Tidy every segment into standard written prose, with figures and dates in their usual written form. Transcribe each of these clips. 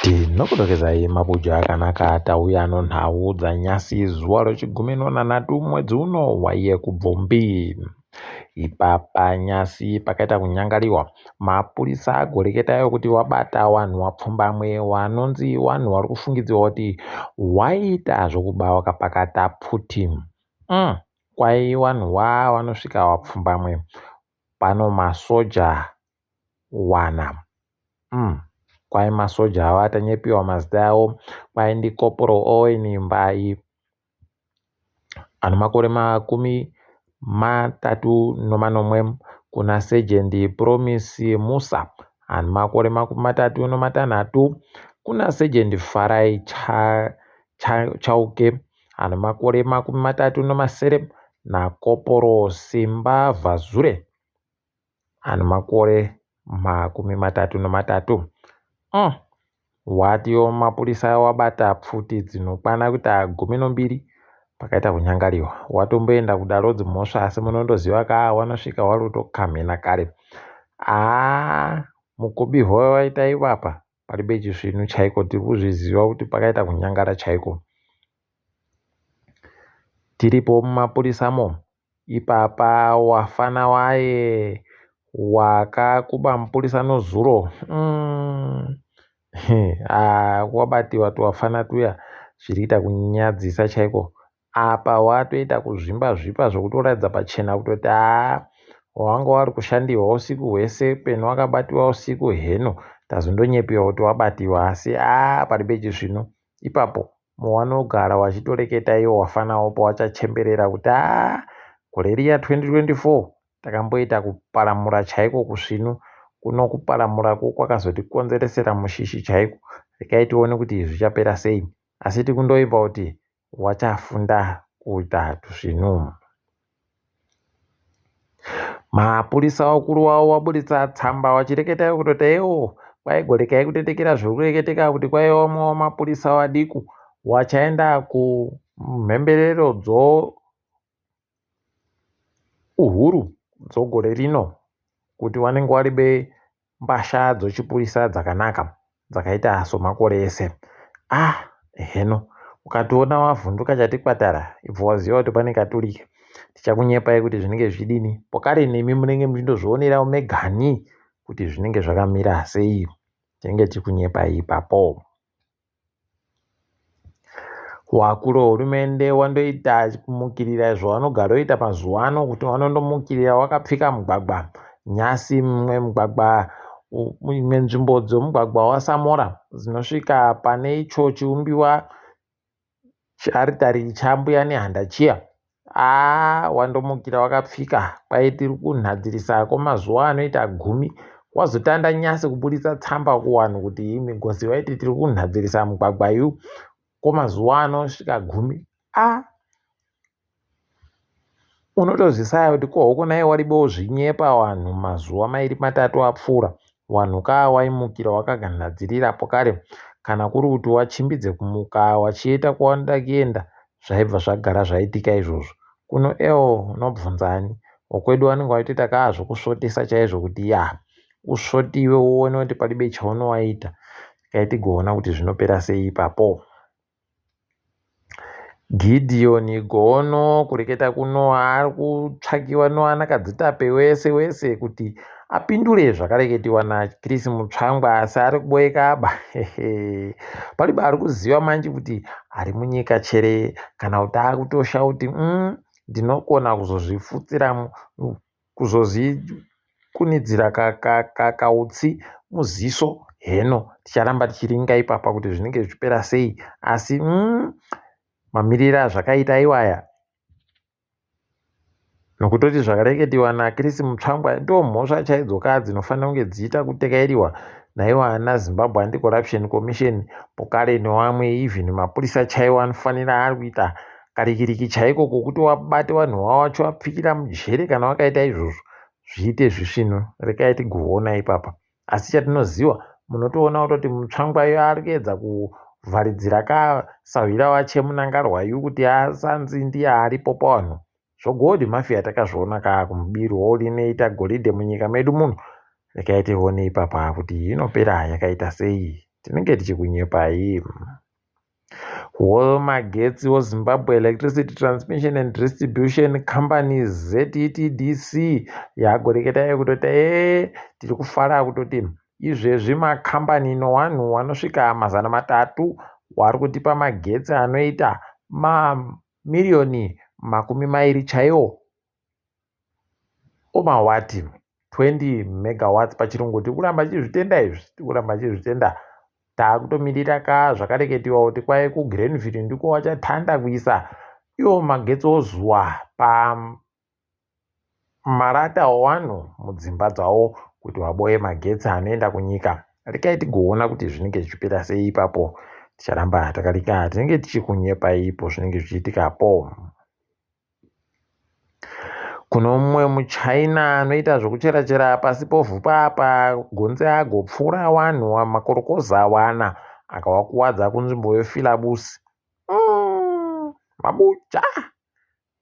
Tinokudokezai mabujo akanaka tauya nonhau dzanyasi zuva rechigumi nonhanhatu mwedzi uno waiye kubvumbi. Ipapa nyasi pakaita kunyangariwa mapurisa agoreketayo kuti wabata wanhu wapfumbamwe wanonzi wanhu wari kufungidzirwa kuti waiita zvokuba wakapakata pfuti. Kwai wanhu wa wanosvika wapfumbamwe pano masoja wana. Kwai masoja avo atanyepiwa mazita avo kwai ndiKorporal Owen Mbayi ane makore 37 kuna Sergeant Promise Musa ane makore 36 kuna Sergeant Farai Chauke ane makore 37 naKorporal Simba Vhazure ane makore 33. Watiwo mapurisa wabata pfuti dzinokwana kuita 12 pakaita kunyangariwa. Watomboenda kudaro dzimhosva asi munondoziva ka wanosvika warutokamhina kare. Haa mukubihwa waita ipapa paribe chisvinu chaiko tiri kuzviziva kuti pakaita kunyangara chaiko. Tiripo mumapurisamo ipapa wafana waye wakakuba mupurisa nozuro wabatiwa tuwafana tuya zviri kuita kunyadzisa chaiko. Apa watoita kuzvimba zvipa zvokutoratidza pachena kutoti haa wanga wari kushandirwa usiku hwese peno wakabatiwa usiku heno tazondonyepiwa kuti wabatiwa asi haa paribe chisvinu ipapo wanogara wachitoreketa iwo wafanawo pawachachemberera kuti haa gore riya 2024 takamboita kuparamura chaiko kusvinu kuno kuparamurako kwakazotikonzeresera mushishi chaiko rekai tione kuti zvichapera sei asi tikundoimba kuti wachafunda kuita tusvinu. Mapurisa wakuru wavo waburitsa tsamba wachireketa kutoti ewo kwaigorekai kutetekera zviri kureketeka kuti kwaiva umwe wamapurisa wadiku wachaenda kumhemberero dzouhuru dzogore rino kuti wanenge waribe mbasha dzochipurisa dzakanaka dzakaita somakore ese. Ah heno ukatoona wavhunduka chati kwatara ibva waziva kuti pane katurike. Tichakunyepai kuti zvinenge zvichidini pokare nemi munenge muchindozvionera megani kuti zvinenge zvakamira sei. Tinenge tichikunyepai ipapo. Wakuru wehurumende wandoita kumukirira izvo vanogaroita mazuva ano kuti vanondomukirira wakapfika mugwagwa. Nyasi mumwe mugwagwa imwe nzvimbo dzomugwagwa waSamora dzinosvika pane icho chiumbiwa chiaritari chambuya nehanda chiya. Aa wandomukira wakapfika kwai tiri kunhadzirisako mazuva anoita 10 wazotanda nyasi kuburitsa tsamba kuvanhu kuti imi gosi vaiti tiri kunhadzirisa mugwagwa yu kwemazuva anosvika 10. A unotozvisaya kuti kohoko naye waribewo zvinyepa vanhu mazuva 2 3 apfuura vanhu kaa waimukira wakaganhadzirirapo kare kana kuri kuti wachimbidze kumuka wachienda kwawanoda kuenda zvaibva zvagara zvaitika izvozvo. Kuno ewo unobvunzani wokwedu vanenge vachitoita kaa zvokusvotesa chaizvo kuti ya usvotiwe uone kuti paribe chaunowaita. Rekai tigoona kuti zvinopera sei ipapo. Gideon Gono kureketa kuno ari kutsvakiwa noanakadzitape wese wese kuti apindure zvakareketiwa naChris Mutsvangwa asi ari kuboeka aba. Paribe ari kuziva manje kuti ari munyika chere kana kuti akutosha kuti ndinokona kuzozvifutsira kuzozvikunidzira kautsi muziso heno ticharamba tichiringa ipapa kuti zvinenge zvichipera sei asi mamiriro azvakaita iwaya nokutoti zvakareketiwa naChris Mutsvangwa ndo mhosva chaidzo kaa dzinofanira kunge dzichiita kutekairiwa naiwo ana Zimbabwe Anti-Corruption Commission pokare nevamwe even mapurisa chaiwo anofanira ari kuita karikiriki chaiko kokuti wabate vanhu wacho wapfikira mujere kana wakaita izvozvo zviite zvisvinu rekai tigoona ipapa. Asi chatinoziva munotoona kutoti Mutsvangwa iyo ari kuedza kuvharidzira kasahwira wache Mnangagwa yu kuti asanzi ndiye aripo pavanhu. Zvogold mafia takazviona kaa kumubirwo rinoita goridhe munyika medu muno. Rekai tione ipapa kuti inopera yakaita sei. Tinenge tichikunyepai. Wemagetsi weZimbabwe Electricity Transmission and Distribution Company ZETDC yagoreketa kutoti ee tiri kufara kutoti izvezvi makambani nowanhu wanosvika 300 wari kutipa magetsi anoita mamiriyoni 20 chaiwo omawati 20 megawatts pachirungu. Tiri kuramba tichizvitenda izvi, tiri kuramba tichizvitenda. Takutomirira ka zvakareketiwa kuti kwai kuGrenville ndiko wachatanda kuisa iwo magetsi ozuva pamarata owanhu mudzimba dzawo kuti waboye magetsi anoenda kunyika. Rekai tigoona kuti zvinenge zvichipera sei ipapo. Ticharamba takarika, tinenge tichikunyepa ipo zvinenge zvichiitikapo. Kune mumwe muchina anoita zvekuchera-chera pasi povhu papa gonzi agopfura wanhu makorokoza awana akawakuwadza kunzvimbo yeFilabusi. Mabuja!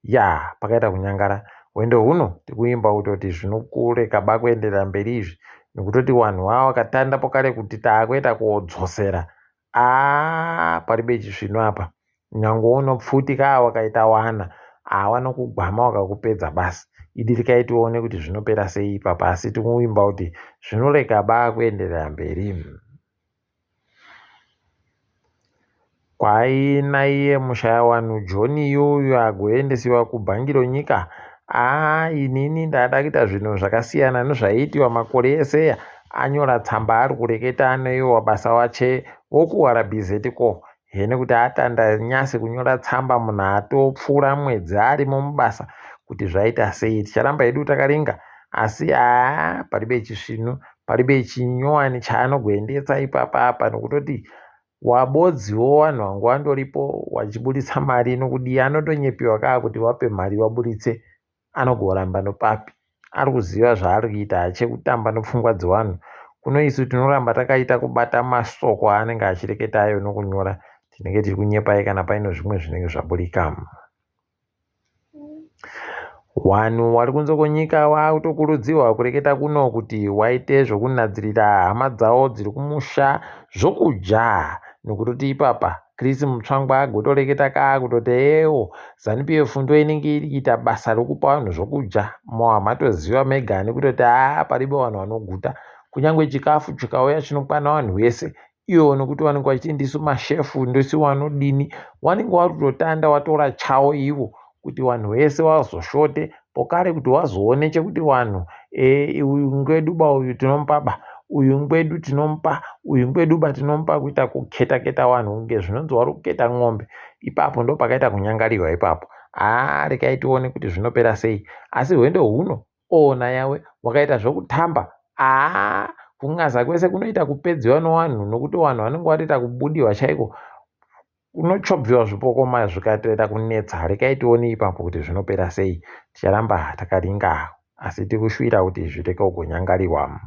Ya, pakaita kunyangara. Hwendo huno tikuimba kutoti zvinokureka ba kuenderera mberi izvi nekutoti wanhu wawa wakatanda pokare kuti taakuenda kodzosera. Aah paribe chisvinu apa. Nyangwe unopfuti kaa wakaita wana awanokugwama wakakupedza basi. Idi rekai tione kuti zvinopera sei ipapa asi tinovimba kuti zvinorega ba kuenderera mberi. Kwai naiye Mushayawanhu John yuyu agoendesiwa kubhangi ronyika aa inini ndada kuita zvinhu zvakasiyana nezvaiitiwa makore eseya anyora tsamba ari kureketa neiwo basa wache wokuRBZ ko hene kuti atanda nyasi kunyora tsamba munhu atopfuura mwedzi arimo mubasa kuti zvaita sei ticharamba hedu takaringa asi aa paribe chisvinu paribe chinyowani chaanogoendetsa ipapa apa nokutoti Wabodziwo wanhu wangu wandoripo wachiburitsa mari nokudii anotonyepiwa kaa kuti wape mari waburitse anogoramba nopapi ari kuziva zvaari kuita hache kutamba nopfungwa dzewanhu kuno isu tinoramba takaita kubata masoko aanenge achireketa ayo nokunyora tinenge tiri kunyepai kana paine zvimwe zvinenge zvaburika. Wanhu wari kunze kwenyika wakutokurudzirwa kureketa kuno kuti waite zvokunadzirira hama dzawo dziri kumusha zvokudya nokutoti ipapa Chris Mutsvangwa agotoreketa kaa kutoti ewo Zanu PF ndo inenge iri kuita basa rokupa vanhu zvokudya mowa matoziva mega nekutoti haa paripo vanhu vanoguta kunyange chikafu chikauya chinokwana vanhu vese ivo nekuti vanenge vachiti ndisu mashefu ndisu vanodini vanenge vari watora chawo ivo kuti vanhu vese vazoshorte pokare kuti vazoone chekuti vanhu e, uyu ngwedu ba uyu tinomupa ba uyu ngwedu tinomupa uyu ngwedu ba tinomupa kuita kuketa keta vanhu kunge zvinonzi vari kuketa n'ombe ipapo ndo pakaita kunyangarirwa ipapo haa rekai tione kuti zvinopera sei asi hwendo huno Oona yawe wakaita zvokutamba haa kun'aza kwese kunoita kupedziwa nowanhu nokuti wanhu vanenge watoita kubudiwa chaiko unochobviwa zvipokoma zvikatoita kunetsa rekai tione ipapo kuti zvinopera sei ticharamba takaringa asi tikushuvira kuti zvireke kugonyangariwa.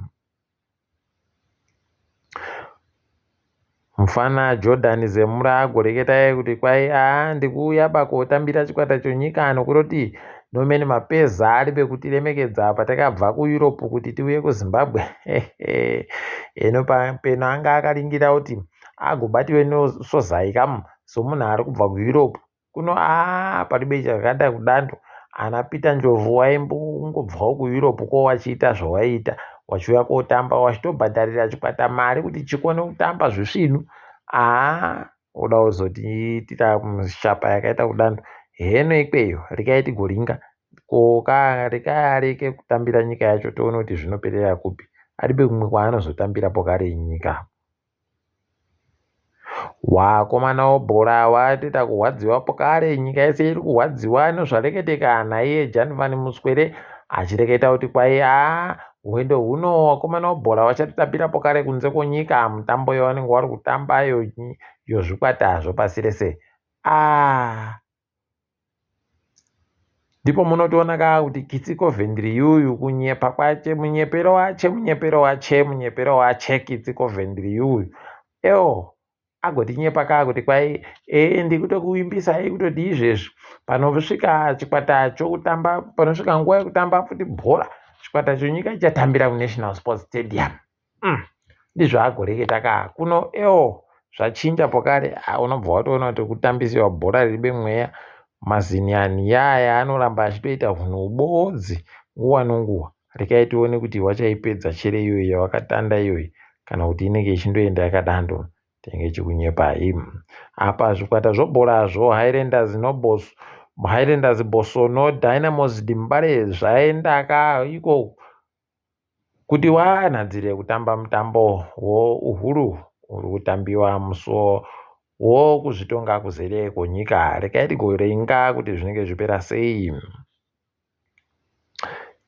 Mufana Jordan Zemura agoreketa iye kuti kwai aa ndikuuya ba kotambira chikwata chonyika nokutoti Norman Mapeza ari pekutiremekedza patakabva kuEurope kuti tiuye kuZimbabwe. Eno peno anga akaringira kuti agobatiwe nosozai kamu somunhu ari kubva kuEurope. Kuno aa paribe chakada kudando ana Peter Ndlovu waimbongobvawo kuEurope ko wachiita zvawaiita wachiuya kotamba wachitobhadharira chikwata mari kuti chikone kutamba zvisvinu aa oda kuzotiitira shapa yakaita kudando heno ikweyo rekai tigoringa ko rekai areke kutambira nyika yacho tione kuti zvinoperera kupi aribe kumwe kwaanozotambira pokare nyika. Wakomana wobhora watoita kurwadziwa kare nyika yese iri kurwadziwa nezvareketeka naiye Janvan Muswere achireketa kuti kwai haa hwendo huno wakomana wobhora vachatotambirapo kare kunze kwenyika mutambo yavanenge vari kutamba yozvikwata zvopasi rese aah Ndipo munotoona ka kuti Kitsi Coventry yuyu kunyepa kwache munyepero wache munyepero wache munyepero wache Kitsi Coventry yuyu ewo agotinyepa ka kuti kwai ee ndikutokuvimbisai kutoti izvezvi panosvika chikwata chokutamba panosvika nguva yekutamba futi bhora chikwata chenyika chichatambira kuNational Sports Stadium. Ndizvo agoreketa ka kuno ewo zvachinja pokare ah, unobva watoona kuti kutambisiwa bhora riribe mweya. Mazinyanhi yaya anoramba achitoita hunhu ubodzi nguva nonguva. Rekai tione kuti wachaipedza chere iyoyi yawakatanda iyoyi kana kuti inenge ichindoenda yakadando. Tinenge tichikunyepai. Apa zvikwata zvobhora zvo Highlanders noBos Highlanders Bosso noDynamos Dembare zvaenda ka iko kuti wanhadzire kutamba mutambo woUhuru uri kutambiwa musi wokuzvitonga kuzere kwenyika. Rekai tigoringa kuti zvinenge zvipera sei.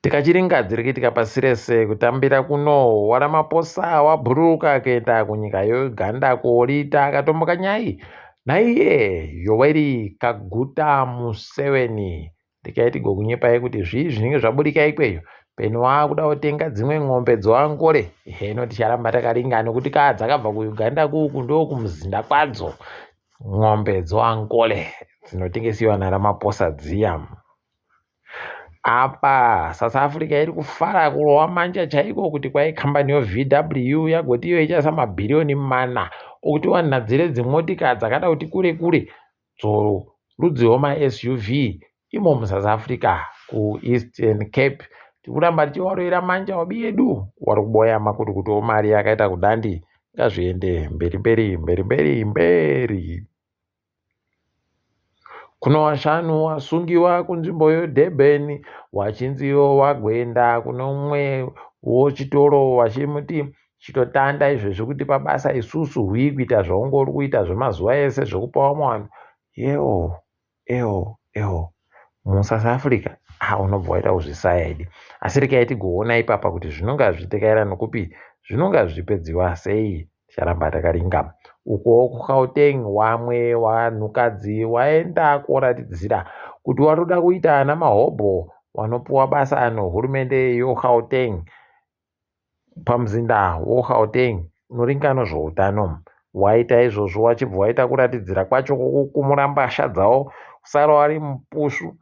Tikachiringa dzirikiitika pasi rese kutambira kuno waRamaphosa wabhururuka kuenda kunyika yeUganda koorita akatomboka nyai naiye Yoweri Kaguta Museveni. Rekai tigokunyepai kuti zvii zvinenge zvaburika ikweyo. Peno waakuda kutenga dzimwe ng'ombe dzoAngole. Heno ticharamba takaringa nokuti kaa dzakabva kuUganda kuku ndokumuzinda kwadzo ng'ombe dzoAngole dzinotengesiwa naRamaphosa dziya. Apa South Africa iri kufara kurova manja chaiko kuti kwai kambani yoVW yagoti iyo ichaisa mabhiriyoni mana okuti wanhadzire dzimotika dzakada kuti kure kure dzorudzi rwemaSUV imo muSouth Africa kuEastern Cape. Tiri kuramba tichivarovera manja wabi yedu wari kuboya makutukutu omari akaita kudandi. Ngazviende mberi mberi mberi mberi mberi. Kuno washanu wasungiwa kunzvimbo yeDurban wachinziwo wagoenda kune umwe wochitoro wachimuti chitotanda izvezvi kuti pabasa isusu hwii kuita zvaungori kuita zvemazuva ese zvekupa vamwe vanhu. Yewo ewo ewo muSouth Africa ah, unobva waita kuzvisaya idi. Asi regai tigoona ipapa kuti zvinonga zvichitekaira nokupi zvinonga zvichipedziwa sei. Ticharamba takaringa. Ukowo kuGauteng wamwe wanhukadzi waenda koratidzira kuti watoda kuita ana mahobho wanopuwa basa nehurumende yoGauteng pamuzinda woGauteng unoringa nezvoutano. Waita izvozvo wachibva waita kuratidzira kwacho kwokukumura mbasha dzavo kusara wari mupushu.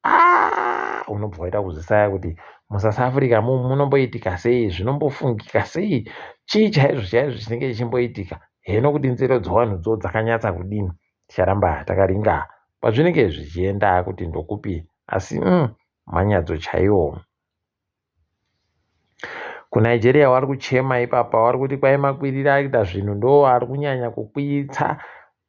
Ah, unobva waita kuzvisaya kuti muSouth Africa munomboitika sei, zvinombofungika sei, chii chaizvo chaizvo chinenge chichimboitika. Heno kuti nzero dzevanhudzo dzakanyatsa kudini. Ticharamba takaringa pazvinenge zvichienda kuti ndokupi asi manyadzo chaiwo. KuNigeria vari kuchema ipapa vari kuti kwai makwiriro aita zvinhu ndo ari kunyanya kukwitsa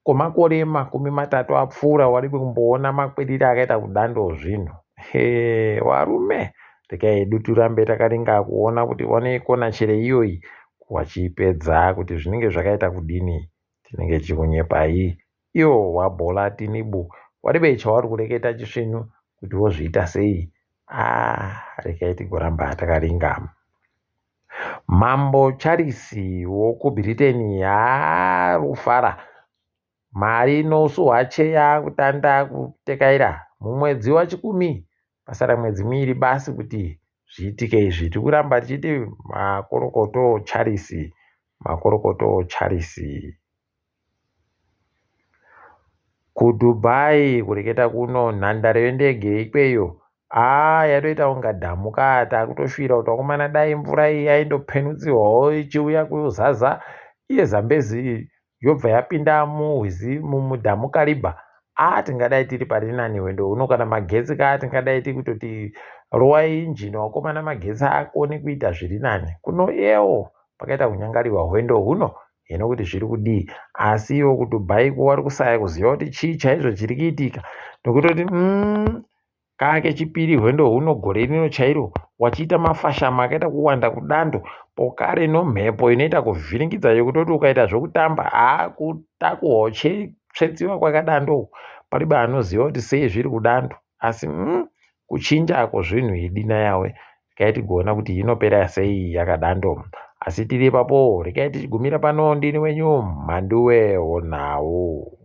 kwemakore 30 apfuura wari kumboona makwiriro akaita kudando zvinhu. He warume regai hedu tirambe takaringa kuona kuti wanoikona chere iyoyi wachiipedza kuti zvinenge zvakaita kudini. Tinenge tichikunyepai. Iwo waBola Tinubu waribe chauri kureketa chisvinu kuti wozviita sei. Ah, regai tigoramba takaringa. Mambo Charles wokuBritain haari kufara. Mari nousu hwache yaakutanda kutekaira mumwedzi waChikumi. Pasara mwedzi miiri basi kuti zviitike izvi. Tiri kuramba tichiti makorokoto Charles, makorokoto Charles. KuDubai kureketa kuno nhandare yendege ikweyo haa yatoita kunga dhamu ka takutoshuvira kuti vakomana dai mvura iyi yaindopenudzirwawo ichiuya kuzaza iye Zambezi yobva yapinda murwizi mudhamu Kariba. Aa tingadai tiri pari nani hwendo huno kana magetsi ka tingadai tiri kutoti rowai injini vakomana magetsi akone kuita zviri nani. Kuno iyewo pakaita kunyangariwa hwendo huno hino kuti zviri kudii asi ivo kuDubai vari kusaya kuziva kuti chii chaizvo chiri kuitika nokutoti kake chipiri hwendo huno gore rino chairo wachiita mafashama akaita kuwanda kudando pokare nomhepo inoita kuvhiringidza yekutoti ukaita zvekutamba haakutakuhwa tsvetsiwa kwakadando uku paribe anoziva kuti sei zviri kudando asi kuchinja kwezvinhu idina yawe. Regai tigoona kuti inopera sei yakadando. Asi tiri ipapo regai tichigumira pano. Ndini wenyu Mhanduwe Wonhau.